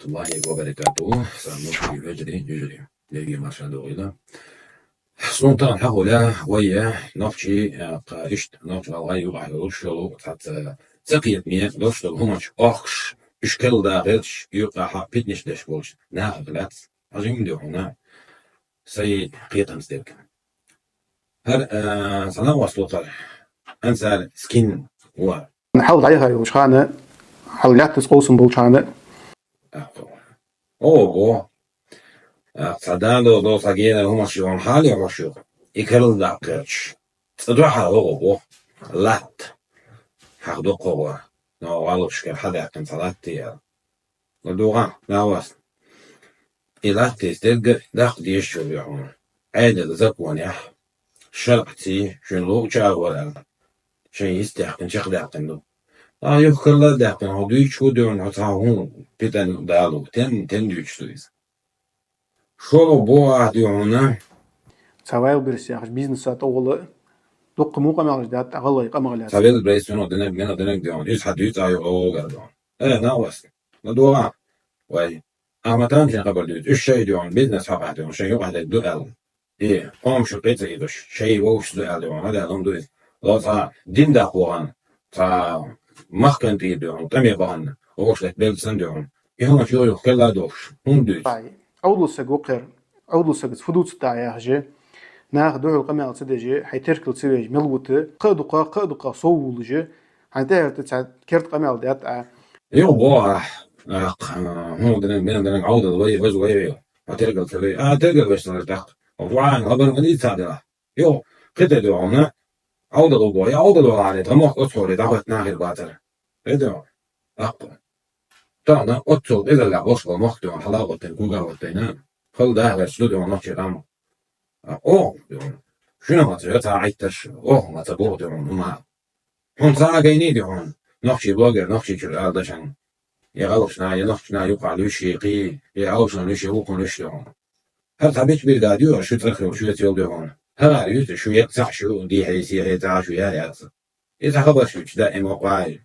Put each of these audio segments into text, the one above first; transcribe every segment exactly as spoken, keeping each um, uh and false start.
Аллаху баракату, са нохчий вежарий, вежарий. Дерги машан дугила. Сунтан хахуля, вая, нохчий, а, ка ишт, нохчий алгай юга хилуш, шолу, цаца, цакият мия, дош, что гумач, охш, ишкел да герч, юга ха питниш деш болш, на, глац, азим де хуна. Сай киятан стерк. Хар, а, сана васлутар. Ансар скин ва. Хьал дӀаяхьа йолчхьана, хьал лаьттас къовсам болчхьана. Ого. Ого. Цхьа дало до сагена хӀумаш йохан хьале хьош ю. И карла даккхерч. Цӏа дуьхьа ого. Латт. Хьах доккхого. Но валушкер хьадаьккхин цхьа латте ял. Но дугӀа, навас. И латте стерга даккха деш чур ю хьуна. Ӏедал законехь, шаръций, шуьн лугӀуча а вара аьлла, шайн йист даьккхина, чекхдаьккхина ду. А юхкарла а даьккхина, хьо дуьйцуш хӀу дуьхьал, хьо цхьа хӀун питан далу, тен, тен дуьйцуш ду иза. ШолгӀа боху ахь дуьхьална. Ца вайл бирс яхаш бизнеса тӀогӀала, дуккха мукъа мелаш даьтта гӀалгӀай къамагӀа лаьцна. Ца вел брейс, шуна динаг, мена динаг дуьхьал, иза хьа дуьйцу а ю гӀовгар дуьхьал. Э, навас, ма догӀа. Вай, Ахьматан шайн хабар дуьйцу, уьш шай дуьхьал, бизнес хьакъахь дуьхьал, шайн юкъахь дерг ду аьлла. И, хьо-м шу кхин ца идуш, шай вовшашца ду аьлла дуьхьал, хьада аьлла хӀума ду иза. Ло цхьа дин даккха вахана, цхьа махкан тӀера дуьхьал, тӀаме бахана, вовшашца белла санна дуьхьал. И хӀума чу юхкарла а дохуш, хӀума дуьйцу. Ай, Ӏовдал саг ву кхер, Ӏовдал сагаца фу дуц тӀа яхьа же, наха дуьхьал къамел ца дежи, хьайн теркал ца вежи, мел ву та, кхаа дукха, кхаа дукха сов вуллажи, хьайн тӀехьарта цхьа керта къамел даьтта а. Юха боху ахь, ахь, хӀума динан, мена динан Ӏовдал вай, ваза вай вай. Хьо тергал ца вай. А, тергал вай сан тӀаккха. Хьо ван хабар ма дийца дела. Йо, кхета дуьхьална. Ӏовдал бо, я Ӏовдал валаре, тха мохк оцхьоре, дӀахӀотта нахир бацара. Кхета. Аккху. Тахна оццул изалла бошла мохк дуьхьал хьалагӀоттайна, кугаргӀоттайна. Хала дахарш ду дуьхьал нохчий къам. А, о, дуьхьал. Шуна ма ца йо ца Ӏитташ, о, ма ца боху дуьхьал, ну ма. Хьуна ца а гайний де хьуна, нохчий блогер, нохчий чуьра ала дашан. Я гӀалгӀашна, я нохчашна юкъахь луьйш, я кхий, я гӀалгӀашна луьйш, я вукхунна луьйш де хьуна. ХӀара цхьа бича бирга а дуьйхьа, шу цӀархилла, шу яц йол де хьуна. ХӀара юьсту шу яц цхьа шу, дийхье, сийхье цхьа шу я яц. Иза хабар шу чу даим вакъвай.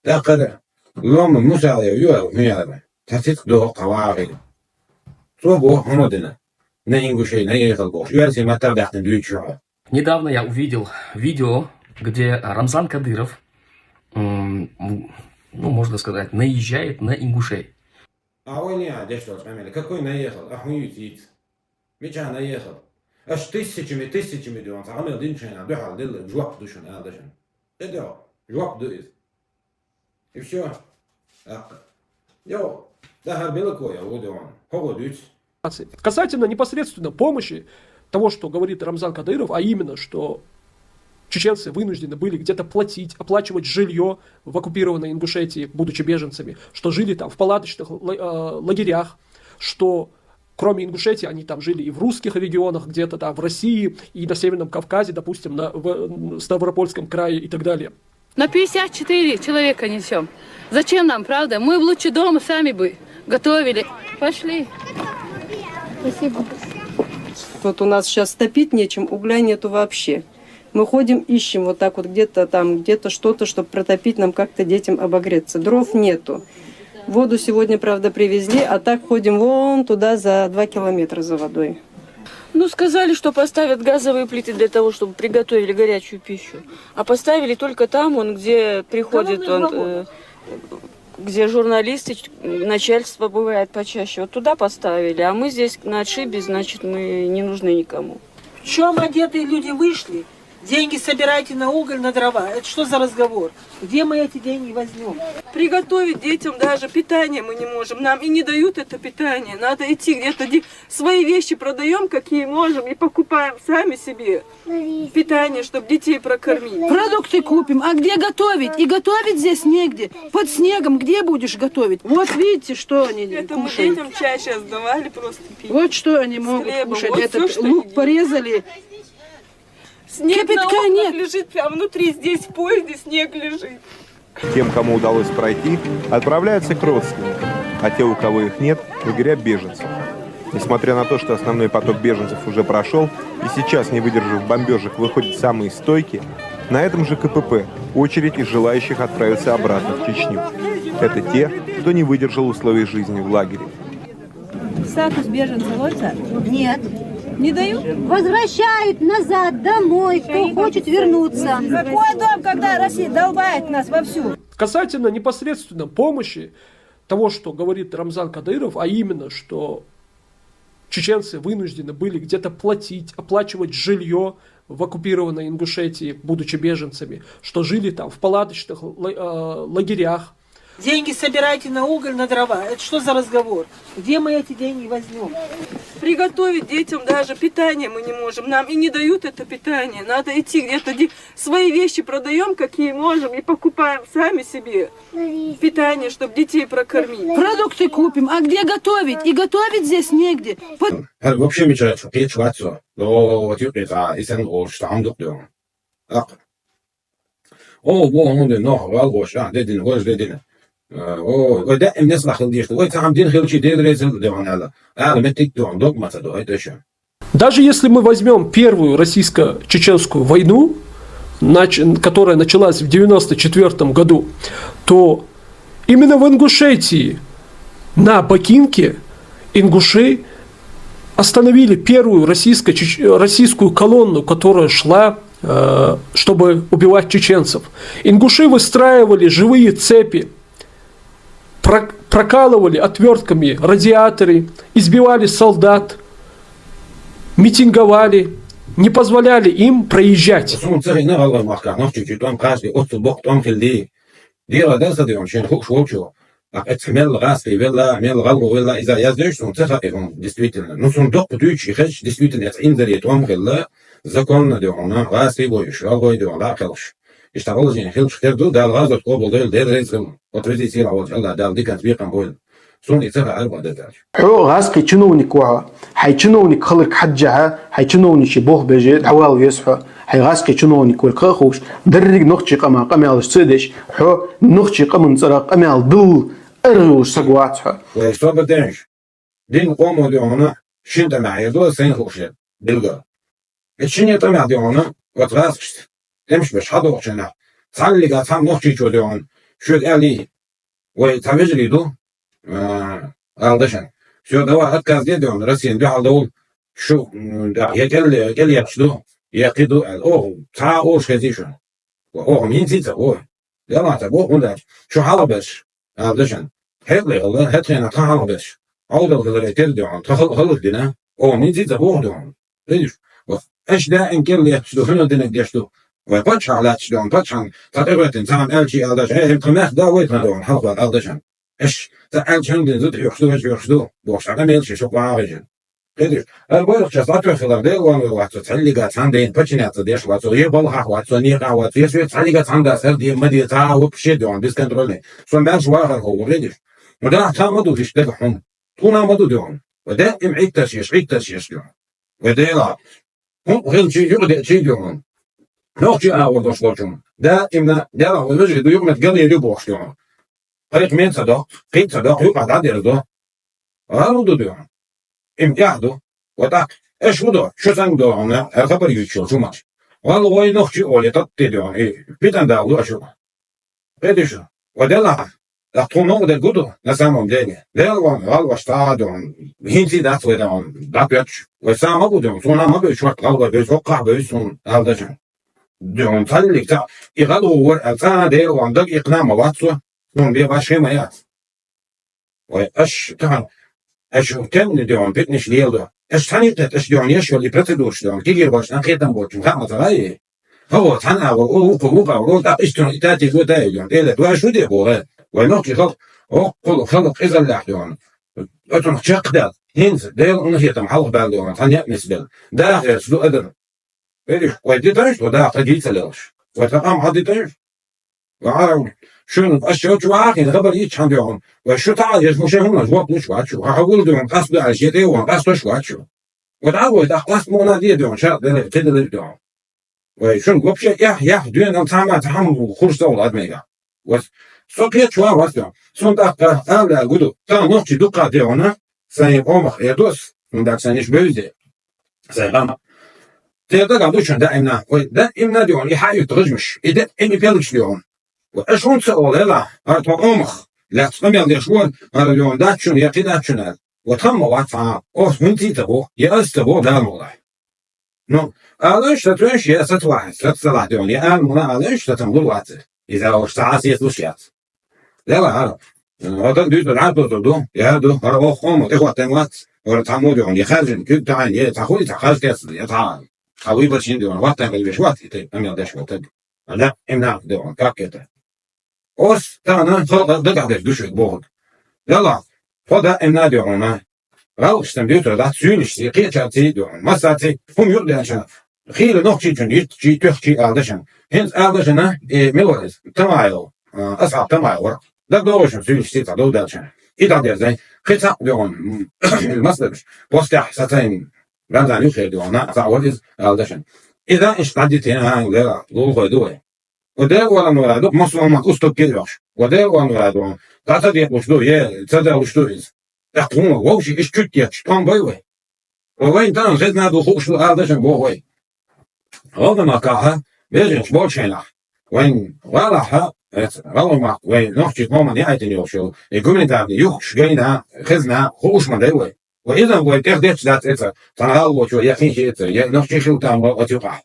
ТӀаккха лома мусала ю аьлла, хӀун яра? Цхьа цицка доху кхавагӀий. Цо боху хӀума дина. На ингушей, на эхал бохуш. Оьрсийн маттахь даьккхина дуьйцу шу хьо. Недавно я увидел видео, где Рамзан Кадыров, м, м, ну, можно сказать, наезжает на ингушей. А вай не а деш долчу къамеле, какой наехал, а хӀун ю цица? Мича наехал? Аш тысячами, тысячами дуьхьал, цхьа къамел динчу хенахь дуьхьал делла жоп ду шуна, ала ду шуна. КхидӀа, жоп ду иза. И всё. Йо, дахар белако я, ву дуьхьал. ХӀогӀо дуьйцу. Касательно непосредственно помощи, того, что говорит Рамзан Кадыров, а именно, что чеченцы вынуждены были где-то платить, оплачивать жилье в оккупированной Ингушетии, будучи беженцами, что жили там в палаточных ла-, э, лагерях, что кроме Ингушетии они там жили и в русских регионах, где-то там в России и на Северном Кавказе, допустим, на, в Ставропольском крае и так далее. На пятьдесят четыре человека несём. Зачем нам, правда? Мы бы лучше дома сами бы готовили. Пошли. Спасибо. Вот у нас сейчас топить нечем, угля нету вообще. Мы ходим, ищем вот так вот где-то там, где-то что-то, чтобы протопить нам как-то детям обогреться. Дров нету. Воду сегодня, правда, привезли, а так ходим вон туда за два километра за водой. Ну, сказали, что поставят газовые плиты для того, чтобы приготовили горячую пищу. А поставили только там, вон, где приходит, где журналисты, начальство бывает почаще. Вот туда поставили, а мы здесь на отшибе, значит, мы не нужны никому. В чём одетые люди вышли? Деньги собирайте на уголь, на дрова. Это что за разговор? Где мы эти деньги возьмём? Приготовить детям даже питание мы не можем. Нам и не дают это питание. Надо идти где-то де-, свои вещи продаём, какие можем, и покупаем сами себе питание, чтобы детей прокормить. Продукты купим. А где готовить? И готовить здесь негде. Под снегом где будешь готовить? Вот видите, что они кушают. Это мы детям чай сейчас давали просто пить. Вот что они могут кушать. Этот лук порезали. Снег на окнах лежит, прям внутри здесь в поезде снег лежит. Тем, кому удалось пройти, отправляются к родственникам, а те, у кого их нет, в лагеря беженцев. Несмотря на то, что основной поток беженцев уже прошёл, и сейчас, не выдержав бомбёжек, выходят самые стойкие, на этом же К П П очередь из желающих отправиться обратно в Чечню. Это те, кто не выдержал условий жизни в лагере. Статус беженца лоьца? Нет. Не дают? Возвращают назад домой, кто хочет вернуться. Какой дом, когда Россия долбает нас вовсю? Касательно непосредственно помощи, того, что говорит Рамзан Кадыров, а именно, что чеченцы вынуждены были где-то платить, оплачивать жилье в оккупированной Ингушетии, будучи беженцами, что жили там в палаточных ла- э, лагерях. Деньги собирайте на уголь, на дрова. Это что за разговор? Где мы эти деньги возьмем? Приготовить детям даже питание мы не можем. Нам и не дают это питание. Надо идти где-то де- свои вещи продаем, какие можем, и покупаем сами себе питание, чтобы детей прокормить. Продукты купим, а где готовить? И готовить здесь негде. По- هل вообще مش عارف كيف شو عطسه لو وتيقي قا إنسان أو شو عم دقدو أق أو بو هم دي نوح والغوش آه دي دين غوش دي دين أو ودائم نسمع خل ديش وي تعم دين خل شي دين ريزل دي عن هلا هلا متك دي عن دوك ما تدو هاي تشا Даже если мы возьмем первую российско-чеченскую войну, нач- которая началась в девяносто четвёртом году, то именно в Ингушетии, на Бакинке, ингуши остановили первую российско-, российскую колонну, которая шла, э, чтобы убивать чеченцев. Ингуши выстраивали живые цепи, про- прокалывали отвертками радиаторы, избивали солдат, митинговали, не позволяли им проезжать. سون تسعي نغلى مخكا نخشي شي توم قاسي أوت بوك توم خلدي ديرا داسا ديون شين خوش ووشو أقت ميل غاسي ولا ميل غلو ولا إذا يزدوش سون تسعي هم действительно نو سون دوق دوش يخش действительно يتعين ذري توم خلا زكون ديون غاسي بويش غلو ديون لا خلش اشتغل جين خلش خير دو دال غازو تقوبل ديل ديل ريزم وتريزي سيلا وجه الله دال دي كان سبيقا بويل سون يتسرع أربع دجاج Хьо гӀазкхи чиновник ва хьо. Хьай чиновник хиларг хьаджахьа, хьай чиновничий болх беже, дӀавала веза хьо. Хьай гӀазкхи чиновник вар кхахуш, дерриг нохчий къама къамаьлаш ца деш, хьо нохчий къаман цӀара къамаьл дул аргӀуш саг вац хьо. Вай собар деш. Дин къомо дёна, шин тӀамехь я дула сайн хушет, билгал. Эт шине тӀамехь дёна, вот гӀазкхашта, эмш беш хьадохчана, цхьаллига цхьа нохчийчо дёна, шуьга аьлий, вай цхьа вежарий ду, а, ала дашан. Всё, давай отказ де дёна, Россиян дуьхьал довла, шу, м, да, я кӀел, я кӀел епш ду, я кхи ду, аьлла, оха, цхьа ош хези шуна. Оха минци ца, ой. Дела ца, бо, хӀунда аьлча, шу хьалха беш, ала дашан. Хьекъале хила, хӀетхена тхан хьалха беш. Ӏовдал хиларе тера дёна, тхан хал-, халар дина, оха минци ца, бо, дёна. Видишь? Вот. Эш даим кӀел епш ду, хӀуна динаг деш ду. Вай паччахь лаьтташ дёна, паччахьан, цхьа тӀехӀоьттина, цхьана аьлчи ала даш, э, хӀинца мех да, вай тхан дёна, хьалха ала дашан. Эш, цхьа аьлча хӀуна дин зуда хьоьхуш ду, вежа хьоьхуш ду, бохуш, хьан къамелаш шо къагӀижин. Кхетиш, ар бойлахча латве хилар, Дела ван вай вац, цхьаллига цхьан ден паччахьаца деш вац, е балхах вац, некъа вац, е соьца цхьаллига цхьан дас хӀар де, ма де, цхьа вообще дёна, бесконтрольный. Со маьрша вахар хӀо, кхетиш. Ну да, цхьа ма ду, хиш дага хьун. Тхуна ма ду дёна. Ва даим Ӏитташ еш, Ӏитташ еш дёна. Ва Дела, хӀун хилчи юкъа деъчи дёна. Нохчи агӀор дош лочун. Даимна, Дела, вай вежарий ду юкъамет гале ю бохуш дёна. Пайхамар ца доккху, кхин ца доккху, юкъа дӀадерзо. ГӀалгӀа ду дуьхьа. Им тӀехь ду. Ва тӀаккха, эш хӀун до, шу санна до хьуна, хӀара хабар юьйцуш йолчу мача. ГӀалгӀа вай нохчи оле тӀатте дуьхьа, и питан дагӀа ду ашу. Кхетиш шу. Ва делахь, тӀаккха тхуна новкъа дерг гу ду, на самом деле. Дела ван, гӀалгӀаш цхьа а дуьхьа. ХӀинций дац вай дуьхьа, дӀапоьттуш. Вай са ма бу дуьхьа, суна ма бевза шорта гӀалгӀа бевза, хӀокхахь бевза суна, ала дашан. Дуьхьа цхьаллиг цхьа, и гӀалгӀа вар, ала цхьа а Дела ван, даг икхна ма вац со, суна бе баш хи ма яц. Вай, аш, тахьан, аш темни дуьхьа, питнаш лела ду. Аш цхьаьна кхет, аш дуьхьа еш йолу и процедураш дуьхьа, кегийрхошна кхетам боцучун хаа ма ца гӀай. ХӀаво, цхьана агӀор, о, вукхо, вукхо агӀор, о, тӀаккха иштта и тати го дай дуьхьа, тӀе ле, вай шу де боху, вай нохчи халкъ, хӀокхул халкъ изаллехь дуьхьа. Оцунах чекхдаьлла, хӀинца, Делан къинхетам хьалха баьлла дуьхьа, цхьа некъ нисбелла. Дахарца ду адам. Видиш, вай дитанаш, вай даха дийца лелаш. Вай тхан къам хьан дитанаш? Ва Ӏарав, шуна, аш шо чу вахийна хабар йичхьана дуьхьа. Вай шу таӀа еш ма шен хӀуманаш воккхуш вац шу. Хьан хьан вула дуьхьа, къаста дуьхьа, шен тӀе ван, къаста ваш вац шу. Вай дӀа вай, тӀаккха къаста муна де дуьхьа, ша деле, кхидале дуьхьа. Вай шуна вообще ях, ях, дуьйна цхьа ма, цхьа хӀума хурш ца волу адамега. Вай со кхечу ван вац дуьхьа. Сун тӀаккха ала гу ду. Тхан нохчи дуккха де вана, сайн къомах э дос, хӀунда аьлча сайн иш бевзе. Сайн къам. Те дагахь ду шуна даимна. Вай даимна дуьхьа, и хьаоьтту гӀажмаш. И даим и пелгаш дуьхьа. Ва аша хӀунда ца олу, эла, хӀара тхо омах, Лаьцна къамел деш вара, ара йоӀан дац шуна, я кхин дац шуна аьлла. Вот тхьамма вац хьа, оцу хӀинца а ца боху, я аса ца боху Дала мукъалахь. Ну, алаш, сатуьйш, я сатвахь, сатсалахь дуьхьал, я ала муна алаш, сатам лур вац. Иза ош ца хьасетлуш яц. Дела хьара. ХӀара дуьйцур, хьара дуьйцур ду, я ду, хӀара оха къомо тӀехӀоттан вац, хӀара цхьаммо дуьхьал, я хаьржина, куьг таӀийна, я цхьа хуй, цхьа хаж тесна, я цхьа, цхьа вуй бачийн дуьхьал, ваттан хила веш вац, и тайпа къамел деш волу таг. Ала, имна дуьхьал, как это? Оцу тахана халкъах дагахь дерг ду шуьга бохург. Делахь, тхо даимна а дуьхьал, гӀалгӀашца дуьйцур дац, суьйлашций, кхечарций а дуьхьал, массарций, хӀума юкъадаьлча, хийла нохчичунна, йиттачий, тоьхчий ала дашана. ХӀинца ала дашана, и мила вара иза? Тамаев, а, Асхьаб Тамаев вара. ДагадогӀу шуна, суьйлашций цхьа дов даьлча. И дӀадерзай, кхин цхьаъ дуьхьал, м, масала, постехь сацайна Рамзан юххера дуьхьал, цхьаъ вара иза ала дашана. Иза иштта дӀадитина, а, лела, лулахой ду вай. Ва Дела валан вара ду, массо а уступ кийош. Ва Дела валан вара ду. Та ца декъуш ду, е, ца далуш ду иза. ТӀаккха хӀума вовши иш чуть етташ, тхьам бай вай. Ва вайн тан хезна ду, хууш ду, ала дашан боху вай. ГӀалгӀа махкахьа, вежарш болчу хенахь. Вайн гӀалахьа, эца, гӀалгӀа махка, вай нохчий хӀуман яайтина йолуш йолу. И гуманитарный юхкуш гайна, хезна, хууш ма дай вай. Ва иза вай тӀех детташ дац эца, цхьана гӀалгӀочо, я хин ши эца, я нохчий хила там оцу юкъахь.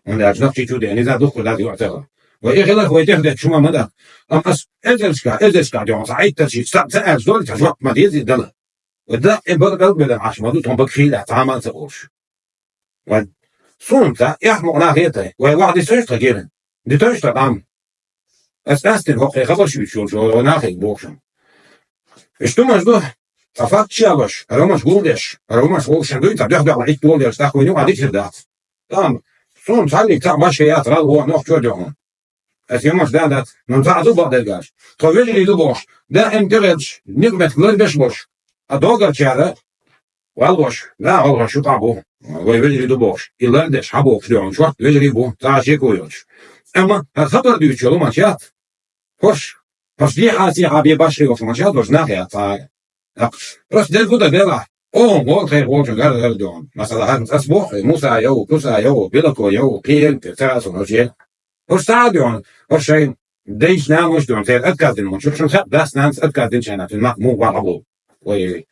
ХӀунда аьлча нохчий чу деана, иза духкур дац юкъа цӀела. Ва и хиларх вай тӀех детташ хӀума ма дац. Амма ас эзаршка, эзаршка дегӀан ца Ӏиттарши, ца, ца аьлча дора, ца жоп ма деза дала. Ва даим бага далбелла Ӏаш ма ду, тхьун бага хийла, цхьа ма ца олуш. Ва суна ца, эхь мукъана хетай, вай вахь дисуьйш тха геран. Дитуьйш тха къам. Ас къаьстина хӀокхе хабарш юьйцуш йолчу нахе бохушан. Иштта хӀуманаш ду, ткъа факт чалош, ромаш гулдеш, ромаш вовшан дуй, ца дуьхь-дуьхьал Ӏитта волу дерш тӀаккха вайна юкъа дичир дац. Там, суна цхьаьллиг цхьаъ башха яц, гӀалгӀа нохчо дуьхьал. Ас ямаш да дац, нун цхьаъ ду бакъдерг аьлча. Тхо вежарий ду бохуш, даим тӀегӀерчаш, никъ меттиг лардеш болуш. А догарчара, гӀалгӀаш, да, гӀалгӀаш шу тӀехь бу, вай вежарий ду бохуш. И лардеш, хьан бохуш дуьхьал, шорт вежарий бу, цхьа шеко йоцуш. Амма хӀара хабар дуьйцуш йолу маша яц. ХӀорш, хӀорш дехьа-сехьа бен башха йолуш маша яц, хӀорш нах яц, цхьа. Просто дерг хӀу дан делахь, оха гӀо тхайх волчун гар-гар дуьхьал. Масала, хӀара ас боху, Муса йов, Куса йов, Билако йов, кхин ца а со, хӀорш е. ХӀорш ца а дуьхьал, хӀорш шайн дайша нанойша дуьхьал, церан отказ дина хӀума, шуьга шун хатта дас-нанас отказ дина шайна, цуьнан мах муха ван хьаболу. Вай,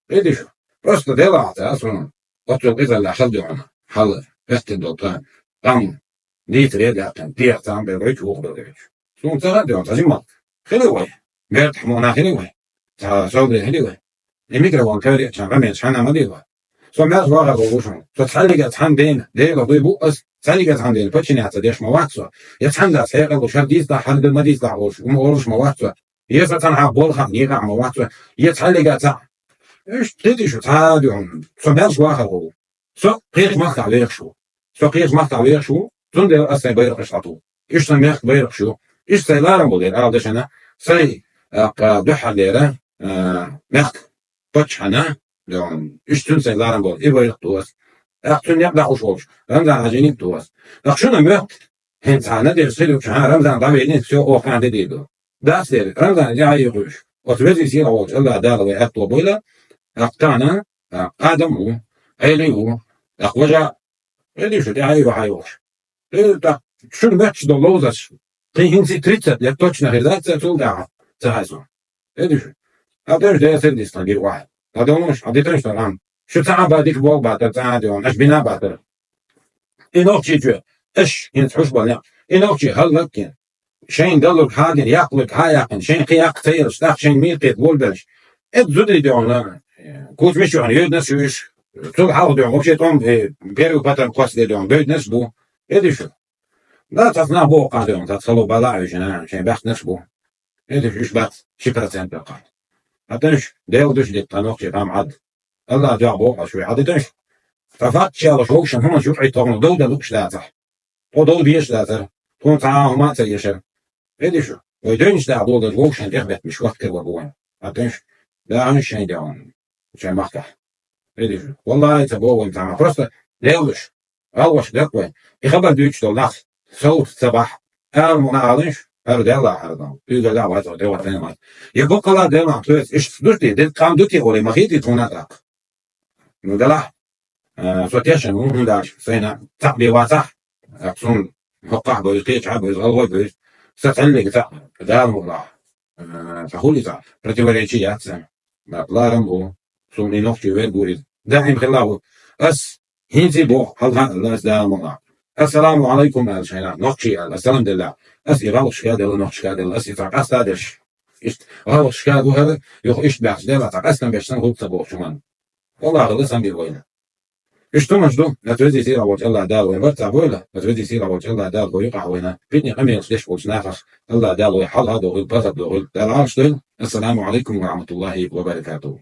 кхидиш, просто делахь ца а суна, оццул къизалла хала дуьхьал, хьал хӀоьттина долу тхан, къам, дийцаре а даьккхина, дехьа цхьаъ бен гойтуш, вукху бен гойтуш. Суна ца хаьа дуьхьал, ца жимма. Хили вай. Бертахь мукъана хили вай. Ца собаре хили вай. И микрофон кхевре а чан гӀамеш хьанна ма дийла. Со маьрша вахар ву шуна. Со цхьаьллига цхьана дена, Дела дуй бу ас, цхьаьллига цхьана дена, паччанех ца деш ма вац со. Я цхьана дас хьекъал луш, хӀара дийцадахь, хӀара ма дийцадахь олуш, хӀума олуш ма вац со. Я со цхьана хьан болу хан некъахь ма вац со. Я цхьаьллига цхьаъ. Иштта кхидиш ю цхьа а дуьхьал. Со маьрша вахар ву. Со кхечу махкахь вехаш ву. Со кхечу махкахь вехаш ву. Цундела ас сайн байракхаш дӀатуху. Иштта сайн мехкан байракхаш ю. Иштта сайн ларам болу дера, ала дашана, сайн, а, кха, дуьххьарлера, а, мехкан паччахьана, иштта цуьнан сайн ларам болу. И байракх ту ас. ТӀаккха цуьнан некъ дӀахьуш волуш, Рамзан Хьажиниг ту ас. ТӀаккха шуна моьтту, хӀинца хьан надежда хир ю, хьан Рамзан дӀавеллина, всё, оха хьан де дийр ду. Дас дера, Рамзан, я хьайгӀуьш. Оцу везий сийлахь волчу АллахӀ Дала вай аьтто бойла, тӀаккха тахана, а, Адам ву, Ӏели ву, тӀаккха важа, Ӏели шу, тӀаьхьа ю хьайгӀуш. Э, тӀаккха шуна моьттуш долу ловзарш, кхин хӀинца и тридцать лет точно хир дац, ца цул тӀаьхьа ца хьайсо. Ӏели шу. Хьан тӀе уьш десар дистан гира вахьа. Хьан долуш, хьан дитарш дан ам. Шу цхьа а ба дика болу батар, цхьа а дион, аша бина батар. И нохчий чоь, аша хӀинца хьуш бан некъ. И нохчий хӀаллаккхина. Шайн далург хьагина, яккхалург хьа а яьккхина, шайн кхин яккха ца елаш, тӀаккха шайн мийркхета волбелаш. Эд зударий дуьхьал, куц мичахьана йоьднаш ю уьш. Цул хьалха дуьхьал, вообще тӀом, э, первый патарм кхоссаде дуьхьал, боьднаш бу. Эди шу. Да, цац нах боху кхана дуьхьал, цац хало бала а уьш, шайн баьхнаш бу. Эди шу, уьш бац, ши процент баккха. Хьан тӀе уьш, Дела дуьш дитта, нохчий къам Ӏад. АллахӀ дуьхьа боху аш вуй, хьан тӀе уьш. Ткъа факт чалаш вовшан хӀуманаш юкъа Ӏитта хӀокхунах дов дан лууш дацахь. Тхо дов дезаш дацара. Тхуна цхьа а хӀума а ца ешара. Эди шу. Вай девнаш тӀехь долу дажа вовшан тӀехбеттамаш ваткар вар бу вайн. Хьан тӀе уьш. Да, хӀун шайн де ван. Шайн махкахь. Эди шу. Валлахи, ца боху вайн цхьа а. Просто девлаш. ГӀалгӀаш дерг вай. И хабар дуьйцуш долу нах. Совца ца бахь. Ара мукъана аланаш. Ара Делла хьара дан. Уьйгала вац, тӀе вац, тӀе вац. Я баккъала Делла, то есть, иштта душди, дерг къам дути олий, ма хийти тхуна тӀаккха. Ну, делахь, э, со тешан ву, хӀунда аьлча сайна цхьаъ бен вацахь, э, сун хӀокхахь бевза, кхечахьа бевза, гӀалгӀай бевза, сан цхьаьллига цхьаъ, Дала мукъалахь. Э, Ца хули ца противоречи яц. Ма ларам бу, сум и нохчи вер бу из. Даим хила бу. Ас хинзи бу, хал ха, Аллах да мала. Ассаламу алейкум ал шайна, нохчи ал, ассалам дилла. Ас и гъалгъ шкадала, нохчи шкадала, ас и ца къаста деш. Ишт гъалгъ шкаду хар, юх ишт бахш дела, ца къастан бешсан хуб ца бу чуман. Аллах Аллах сан бир война. Иштумаш ду, на твези сира вож Аллах дал вой, варца войла, на твези сира вож Аллах дал вой, юкъа война. Питни къамийлш деш болч нахаш, Аллах дал вой, хал ха догъил, пазар догъил, дал алш догъил. Ассаламу алейкум ва рахматуллахи ва баракатуху.